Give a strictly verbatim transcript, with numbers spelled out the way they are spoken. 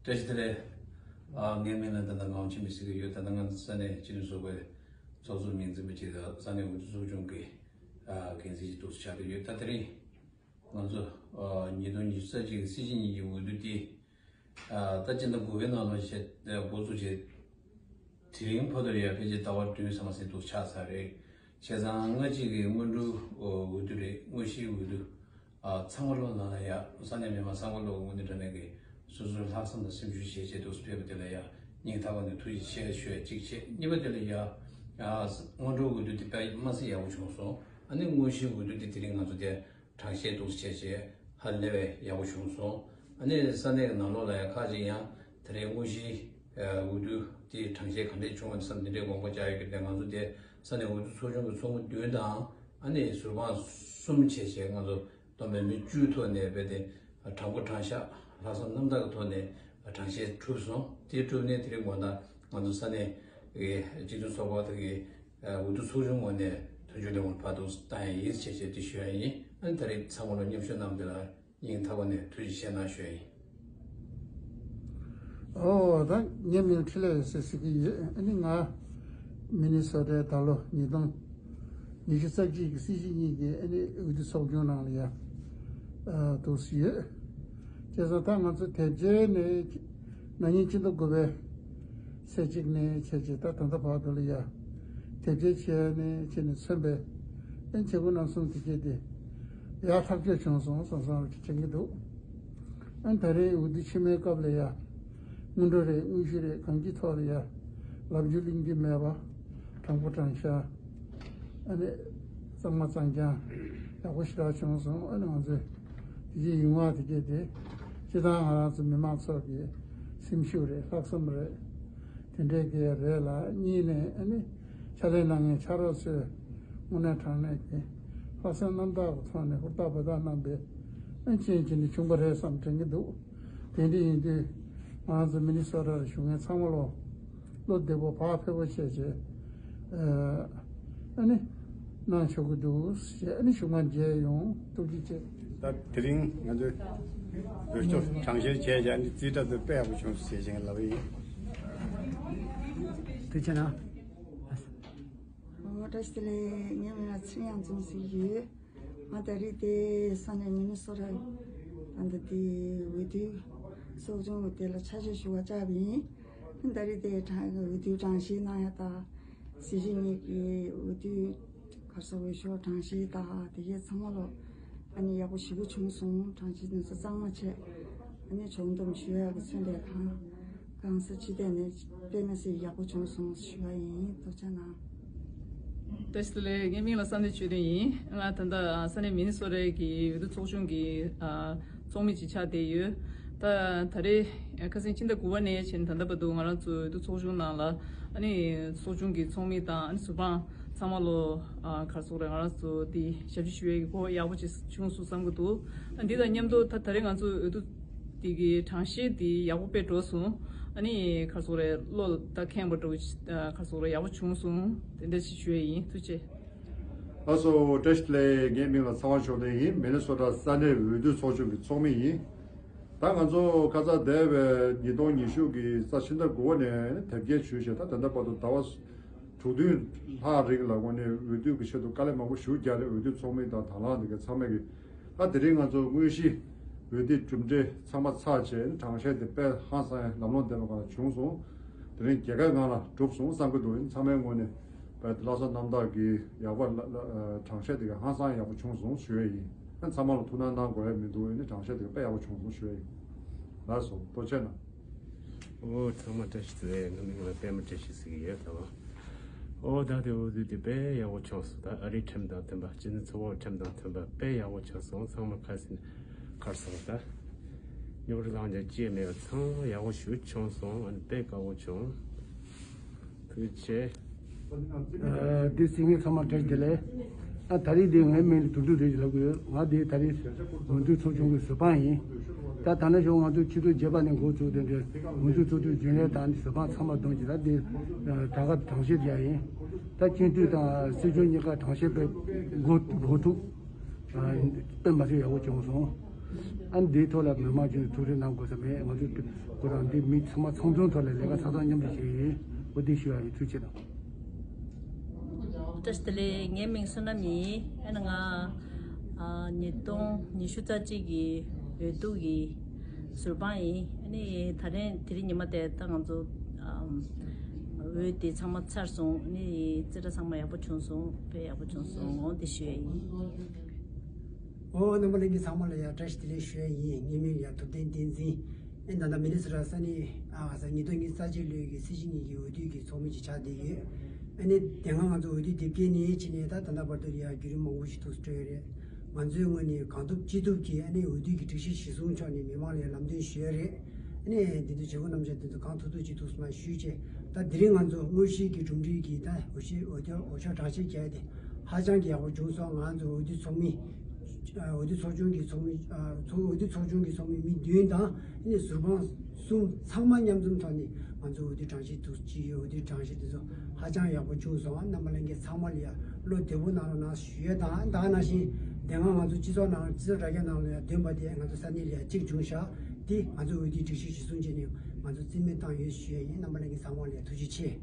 བཀྲ་ཤིས་བདེ་ལེགས། ཨ། ངའི་མིང་ལ་ད་ལྟ་ངག་དབང་འཆི་མེད་ཟེར་གྱི་ཡོད། ད་ལྟ་ང་ཚོ་ས་གནས་སྤྱི་མཐུན་ཚོགས་པའི་ཚོགས་གཙོ་མིང་འཛིན་པ་ཅིག་དང་ས་གནས་འོས་བསྡུ་ཚོགས་ཆུང་གི་ཨ་འགན་འཛིན་ཅིག་ཏུ་ཆགས་ཀྱི་ཡོད། ད་དེ་རིང་ང་ཚོ་ཨ་ཉིས་སྟོང་ཉི་ཤུ་རྩ་གཅིག་གི་སྲིད་སྤྱི་གཉིས་ཀྱི་འོས་བསྡུ་དེ་ཨ་ད་སྤྱི་ཟླ་དགུ་པའི་ནང་ལ་བྱས་འགོ་བཙུགས་བྱས། དེ་རིང་བར་དུ་ཡང་ཕལ་ཆེར་ཟླ་བ་བདུན་ཙམ་ཟིན་འདུག་ཆགས་ཚར་རེད། བྱས་ཙང་སྔ་ཕྱི་གི་སྔོན་འགྲོ་འོས་བསྡུ་རེད། དངོས་གཞིའི་འོས་བསྡུ་ཨ་ཚང་མ་ལོ་ནང་ལ་ཡ་ས་གནས་མི་མང་ཚང་མ་ལོ་ངོས་ནས་དྲང་གནས་ཀྱི་སོ་སོའི་ལྷག་བསམ་དང་སེམས་ཤུགས་བྱས་བྱས་འདུག་ཕེབས་པ་དེ་ལ་ཡ་སྙིང་ཐག་པ་ནས་ཐུགས་རྗེ་ཆེ་ཞུ་ཡ་གཅིག་བྱས། གཉིས་པ་དེ་ལ་ཡ་ཨ་སྔོན་འགྲོ་འོས་བསྡུ་དེ་དཔེ་མ་སྲིད་ཡག་པོ་བྱུང་སོང་། ཨ་ནི་དངོས་གཞིའི་འོས་བསྡུ་དེ་དེ་རིང་ང་ཚོ་དེ་གྲངས་བཤེར་འདུག་བྱས་བྱས་ཧ་ལས་པའི་ཡག་པོ་བྱུང་སོང་། ཨ་ནི་ས་གནས་ཀྱི་ནང་ལོགས་ལ་ཡང་ཁག་ཅིག་ཡང་དེ་རིང་དངོས་གཞིའི་འོས་བསྡུ་དེ་གྲངས་བཤེར་ག་འདྲས་བྱུང་བ་བསམ་འདི་འདྲའི་དགོངས་པ་བཅངས་ཡོད་ཀྱི་རེད། ང་ཚོ་དེ་ས་གནས་འོས་བསྡུ་ཚོགས་ཆུང་གི་ཚོགས་མི་བདུན་དང་ཨ་ནི་ཟུར་དཔང་གསུམ་བྱས་བྱས་ང་ཚོ་བསྡོམས་པའི་མི་བཅུའི་ཐོག་ནས་རྦད་དེ་དྲང་པོ་དྲང་བཞག་ལྷག་བསམ་རྣམ་དག་གི་ཐོག་ནས་གྲངས་བཤེར་གྲུབ་སོང་། དེ་གྲུབ་ནས་དེ་རིང་དགོང་དག་ང་ཚོ་ས་གནས་ཀྱི་སྤྱི་མཐུན་ཚོགས་པ་དེ་གི་འོས་བསྡུ་ཚོགས་ཆུང་ངོས་ནས་མཐུན་སྦྱོར་ལས་ཁུངས་ཕར་ཚུར་བཏང་ཡ་ཡིན་ཞེས་བྱས་དེ་ཞུ་ཡ་ཡིན། ཨ་ནི་ད་རེས་ཚང་མ་ལ་མཉམ་ཞུགས་གནང་བ་དེ་ལ་སྙིང་ཐག་པ་ནས་ཐུགས་རྗེ་ཆེ་གནང་ཞུ་ཡ་ཡིན། ཨོ་ད་ངའི་མིང་འཕྲིན་ལས་ཡོད་སྲིད་ཟེར་གྱི་ཡོད། ཨ་ནི་ང་མི་ནི་སོ་ཊའི་ད་ལོ་ཉིས་སྟོང་ཉི་ཤུ་རྩ་གཅིག་གི་སྲིད་སྤྱི་གཉིས་ཀྱི་ཨ་ནི་འོས་བསྡུ་ཚོགས་ཆུང་ནང་ལ་ཡ་འདུག་སེ་ཡོད། བྱས་ཙང་ད་ང་ཚོ་དེབ་སྐྱེལ་ནས་ན་ནིང་ཕྱི་ཟླ་དགུ་པའི་ཚེས་གཅིག་ནས་བྱས་རྗེས་ད་ད་ལྟ་བར་དུ་ལ་ཡ་དེབ་སྐྱེལ་བྱས་ནས་བྱས་ནས་མཚོན་པའི་ཨན་བྱེད་སྒོ་རྣམ་གསུམ་དེ་སྐྱེལ་ཏེ་ཡག་ཐག་ཆོད་བྱུང་སོང་བསམ་བསམ་དྲན་གྱི་འདུག་ཨན་ད་རེས་འོས་བསྡུ་ཕྱི་མའི་སྐབས་ལ་ཡ་སྔོན་འགྲོ་རེད། དངོས་གཞི་རེད། གང་ཅིའི་ཐོག་ལ་ཡ་ལབ་རྒྱུ་གླེང་རྒྱུ་མེད་པ་དྲང་པོ་དྲང་བཞག་ཨ་ནི་གཙང་མ་གཙང་རྐྱང་ཡག་པོ་ཞེ་དྲག་བྱུང་སོང་། ཨ་ནི་ང་ཚོས་དེ་རྗེས་ཡུང་བ་དེ་སྐད་དེ་སྤྱི་བཏང་ང་རང་ཚོ་མི་མང་ཚོ་གི་སེམས་ཤུགས་རེད། ལྷག་བསམ་རེད། དེ་འདྲའི་གི་རེད་ལ། གཉིས་ནས་ཨ་ནི་ཕྱག་ལས་གནང་མཁན་ཕྱག་རོགས་ཚོས་དངོས་གནས་དྲང་གནས་ཀྱི་ལྷག་བསམ་རྣམ་དག་གི་ཐོག་ནས་ཧུར་ཐག་འབད་ཐག་གནང་པའི་ཨ་རྐྱེན་གྱིས་ནི་བྱུང་བ་རེད་བསམ་དྲན་གྱི་འདུག་དེ་འདྲ་ཡིན་དུས་ང་རང་ཚོ་མི་ནི་སོ་ཊ་ལ་བཞུགས་མཁན་ཚང་མ་ལོ་བློ་བདེ་པོ་བག་ཕེབས་པོ་བྱས་བྱས། ཨ་ནི་གནང་ཆོག་གི་འདུག་ཞེས་ཨ་ནི་ཞུ་མ་མཇལ་ཡོང་། ཐུགས་རྗེ་ཆེ། ད་དེ་རིང་ང་ཚོས་འོས་ཤོག་གྲངས་བཤེར་བྱས་བྱས་ཨ་ནི་རྩིས་ཁྲ་དེ་དཔེ་ཡག་པོ་བྱུང་སོང་ཞེས་བྱས་ལབ་པ་ཡིན། ཐུགས་རྗེ་ཆེ་གནང་། ཨོ་བཀྲ་ཤིས་བདེ་ལེགས། ངའི་མིང་ལ་ཚེ་དབྱངས་འཛོམས་ཟེར་གྱི་ཡོད། ང་ད་རེས་དེ་ས་གནས་མི་ནི་སོ་ཊ་ད་ལྟ་དེ་འོས་བསྡུ་ཚོགས་ཆུང་གི་དེ་ལ་ཕྱག་ཞུ་བ་བཅར་བ་ཡིན། ད་རེས་དེ་གྲངས་འོས་བསྡུ་གྲངས་བཤེར་གནང་ཡ་དང་སྲིད་སྤྱི་གཉིས་ཀྱི་འོས་བསྡུ་ག་རེ་ཟེར་འོས་ཤོག་གྲངས་བཤེར་དང་དེ་གའི་ཚང་མ་ལོ་ཨ་ནི་ཡག་པོ་ཞེ་པོ་བྱུང་སོང་། གྲངས་བཤེར་དེ་ཚོ་གཙང་མ་བྱས་ཨ་ནི་ཕྱོགས་བསྡོམས་ཞུ་ཡག་གི་ཚོད་ལས་གང་གང་ས་ཅི་ཐད་ནས་དཔེ་མི་སྲིད་ཡག་པོ་བྱུང་སོང་ཞུ་བ་ཡིན། ཐུགས་རྗེ་གནང་། བཀྲ་ཤིས་བདེ་ལེགས། ངའི་མིང་ལ་བསམ་གཏན་ཆོས་སྒྲོན་ཡིན། ང་ད་ལྟ་ས་གནས་མི་ནི་སོ་ཊའི་གི་འོས་བསྡུ་ཚོགས་ཆུང་གི་ཚོགས་མི་ཅིག་ཆགས་བསྡད་ཡོད། ད་ད་རེས་ཁ་སང་ཕྱི་ཟླ་དགུ་པ་ནས་བྱས་ནས་ད་ལྟ་བར་དུ་ང་རང་ཚོ་འོས་བསྡུ་ཚོགས་ཆུང་ནང་ལ་ཨ་ནི་ཚོགས་ཆུང་གི་ཚོགས་མི་དང་ཨ་ནི་ཟུར་དཔང་ཚང་མ་ལོ་ག་རེ་ཟེར་དགོས་རེད། ང་རང་ཚོ་འདི་ཞབས་ཕྱི་ཞུ་ཡས་ཀྱི་གོ་སྐབས་ཡག་པོ་ཅིག་བྱུང་སོང་བསམ་གྱི་འདུག་འདི་དང་མཉམ་དུ་ད་ད་རེས་ང་ཚོ་འོས་བསྡུ་དེ་གི་གྲངས་བཤེར་དེ་ཡག་པོ་དཔེ་འགྲོ་སོང་། ཨ་ནི་ག་རེ་ཟེར་དགོས་རེད། བློ་ད་ཁེངས་པ་འདྲ་བོ་ཅིག་ག་རེ་ཟེར་དགོས་རེད། ཡག་པོ་བྱུང་སོང་། དེ་འདྲ་ཞིག་ཞུ་ཡས་ཡིན། ཐུགས་རྗེ་ཆེ། ལགས་སོ། བཀྲ་ཤིས་བདེ་ལེགས། ངའི་མིང་ལ་ཚེ་དབང་ཆོས་སྒྲོན་ཡིན། མི་ནི་སོ་ཊ་ས་གནས་འོས་བསྡུ་ཚོགས་ཆུང་གི་ཚོགས་མི་ཡིན། ད་ང་ཚོ་ཁ་ས་འདས་པའི་ཉིས་སྟོང་ཉི་ཤུ་གི་རྩ་ཕྱི་ཟླ་དགུ་པ་ནས་དེབ་སྐྱེལ་ཞུས་བྱས་ད་ད་ལྟ་བར་དུ་ཟླ་བ་དྲུག་བདུན་ལྷག་རིང་ལ་དངོས་གནས་འོས་བསྡུ་གི་ཆེད་དུ་དཀའ་ལས་མང་པོ་ཞེ་པོ་བརྒྱབ་རེད། འོས་བསྡུ་ཚོགས་མི་དང་དང་བླངས་དེ་ག་ཚང་མས་ཀྱི། ད་དེ་རིང་ང་ཚོ་དངོས་གཞི་འོས་བསྡུ་གྲུབ་འབྲས་ཚང་མ་ཚར་བྱས་གྲངས་བཤེར་དེ་དཔེ་ཧང་སང་ལམ་ལྷོང་ལྡན་པ་སྒང་ལ་བྱུང་སོང་། དེ་རིང་རྒྱལ་ཁའི་ངང་ལ་གྲུབ་སོང་བསམ་གྱི་འདུག་ཡིན་ཚང་མའི་ངོས་ནས་དཔེ་ལྷག་བསམ་རྣམ་དག་གིས་ཡག་པ་ལ་ལ་གྲངས་བཤེར་དེ་ག་ཧང་སང་ཡག་པོ་བྱུང་སོང་ཞུ་ཡས་ཡིན། ཚང་མ་ལ་ཐུགས་སྣང་གནང་དགོས་ཡ་མི་འདུག་ཡིན་གྲངས་བཤེར་དེ་ག་དཔེ་ཡག་པོ་བྱུང་སོང་ཞུ་ཡས་ཡིན། ལགས་སོ། ཐུགས་རྗེ་གནང་། ཨོ་ཚང་མ་བཀྲ་ཤིས་བདེ་ལེགས། ངའི་མིང་ལ་པད་མ་བཀྲ་ཤིས་ཟེར་གྱི་ཡོད་ད་བ། ཨོ་ད་དེ་འོས་བསྡུ་དེ་དཔེ་ཡག་པོ་བྱུང་སོང་། ད་ཨ་རིའི་ཁྲིམས་དང་མཐུན་པ་སྤྱི་ནོར་ཚོགས་པའི་ཁྲིམས་དང་མཐུན་པ་དཔེ་ཡག་པོ་བྱུང་སོང་། ཚང་མ་ཁ་སེང་ཁར་སོང་ད། རྙོག་དྲ་ལངས་ཀྱང་ཅི་ཡང་མེད་པ་ཚང་མ་ཡག་པོ་ཞེ་པོ་བྱུང་སོང་། ཨ་ནི་དཔེ་དགའ་པོ་བྱུང་། ཐུགས་རྗེ་ཆེ། ཨ་འདི་སྲིད་ངེས་ཚང་མ་བཀྲ་ཤིས་བདེ་ལེགས། ཨ་ད་རེས་འདི་ངའི་མིང་ལ་དུག་དུག་རེད་ཅེས་ལབ་གི་ཡོད། ང་འདི་ད་རེས་འོས་བསྡུ་ཚོགས་ཆུང་གི་ཟུར་དཔང་ཡིན། ད་ད་ནས་བཟུང་ང་ཚོ་ཕྱི་ཚོ་བརྗེ་པ་ནས་འགོ་བཙུགས་ཏེ་འདི་འོས་བསྡུ་ཚོགས་ཆུང་རྒྱུན་ལས་དང་ཟུར་དཔང་ཚང་མ་བསྡོམས་ཀྱིས་ད་འདི་དྲ་ག་གྲངས་བཤེར་རྒྱག་ཡིན། ད་སྤྱི་འཐུས་དང་སྲིད་སྐྱོང་གཉིས་ཀ་གྲངས་བཤེར་དཔེ་འགོ་འགོ་ཐུག་དཔེ་མ་ཚད་ཡག་པོ་བྱུང་སོང་། ཨ་འདིའི་ཐོག་ལ་མི་མང་ཚོས་ཐུགས་རེ་གནང་དགོས་ས་མེད། ང་ཚོས་ཁོ་རང་འདི་མི་ཚང་མ་ཚང་འཛོམས་ཐོག་ལ་ལས་ཀ་ཚགས་ཚགས་མཉམ་དུ་བྱས་ཡིན། འོ་འདི་ཞུ་ཡ་ཡིན། ཐུགས་རྗེ་གནང་། བཀྲ་ཤིས་བདེ་ལེགས། ངའི་མིང་བསོད་ནམས་ཡིན། ཨ་ནི་ང་ཨ་ཉིས་སྟོང་ཉི་ཤུ་རྩ་གཅིག་གི་འོས་བསྡུ་གི་ཟུར་དཔང་ཡིན། ཨ་ནི་ད་རིང་དེ་རིང་ཉི་མ་དེ་ད་ང་ཚོ་ཨམ་འོས་དེ་ཚང་མ་ཚར་སོང་། ཨ་ནི་རྩིས་ཁྲ་ཚང་མ་ཡག་པོ་བྱུང་སོང་། དཔེ་ཡག་པོ་བྱུང་སོང་། འོ་འདི་ཞུ་ཡ་ཡིན། ཨོ་རྣམ་པ་ལྷན་རྒྱས་ཚང་མ་ལ་ཡང་བཀྲ་ཤིས་བདེ་ལེགས་ཞུ་ཡ་ཡིན། ངའི་མིང་ཡང་ཐུབ་བསྟན་བསྟན་འཛིན། ཨེ་ད་ལྟ་མི་ནི་སོ་ཊ་ས་གནས་ཨ་ས་ཉིས་སྟོང་ཉི་ཤུ་རྩ་གཅིག་ལོའི་གི་སྲིད་སྤྱི་གཉིས་ཀྱི་འོས་བསྡུ་གི་ཚོགས་མི་ཅིག་ཆགས་བསྡད་ཡོད། ཨ་ནི་དེ་སྔ་ང་ཚོ་འོས་བསྡུ་དེབ་སྐྱེལ་ནས་ཕྱིན་ནས་ད་ད་ལྟ་བར་དུ་ཡང་བརྒྱུད་རིམ་མང་པོ་ཞིག་ཐུགས་སུ་སྤྲོད་ཡོད་རེད། ང་ཚོའི་ངོས་ནས་གང་ཐུབ་ཅི་ཐུབ་ཀྱིས་ཨ་ནི་འོས་བསྡུ་གི་སྒྲིག་གཞི་གཞིར་བཟུང་ཕྱོགས་ནས་མི་མང་ལ་ཡང་ལམ་སྟོན་ཞུས་ཡོད་རེད། ཨ་ནི་དེ་ཚོ་བྱེད་སྒོ་རྣམ་གཞག་དེ་ཚོ་གང་ཐུབ་ཐུབ་ཅི་ཐུབ་སུ་མ་ཞུས་བྱས། ད་དེ་རིང་ང་ཚོ་དངོས་གཞིའི་གི་གྲུབ་འབྲས་ཀྱི་ད་འོས་ཤོག་འོས་འོས་ཤོག་གྲངས་བཤེར་རྒྱག་ཡ་དེ་ཧ་ཅང་གི་ཡག་པོ་བྱུང་སོང་། ང་ཚོ་འོས་བསྡུ་ཚོགས་མི་འོས་བསྡུ་ཚོགས་ཆུང་གི་ཚོགས་མི་ཚོགས་འོས་བསྡུ་ཚོགས་ཆུང་གི་ཚོགས་མི་མི་བདུན་དང་ཨ་ནི་ཟུར་དཔང་གསུམ་ཚང་མ་མཉམ་འཛོམས་ཐོག་ནས་ང་ཚོ་འོས་བསྡུ་གྲངས་བཤེར་དུ་ཅི་ཡོད། འོས་བསྡུ་གྲངས་བཤེར་དེ་ཚོ་ཧ་ཅང་ཡག་པོ་བྱུང་སོང་། རྣམ་པ་ལྷན་རྒྱས་ཚང་མ་ལ་ཡང་བློ་བདེ་པོ་གནང་རོགས་གནང་ཞུ་ཡས་དང་། ད་ནང་བཞིན་དེ་སྔ་ང་ཚོ་སྤྱི་ཚོགས་ནང་སྤྱི་ཚོགས་དྲ་རྒྱ་ནང་ལ་ཡང་འདོན་པ་དེ་ང་ཚོ་ས་གནས་ལ་ཡང་གཅིག་བྱུང་ཤག་དེ་ང་ཚོ་འོས་བསྡུའི་སྒྲིག་གཞི་གཞིར་བཟུང་བྱས་ནས་ང་ཚོ་རྩིས་མེད་བཏང་ཡོད་ཞུ་ཡས་ཡིན། རྣམ་པ་ལྷན་རྒྱས་ཚང་མ་ལ་ཡང་ཐུགས་རྗེ་ཆེ།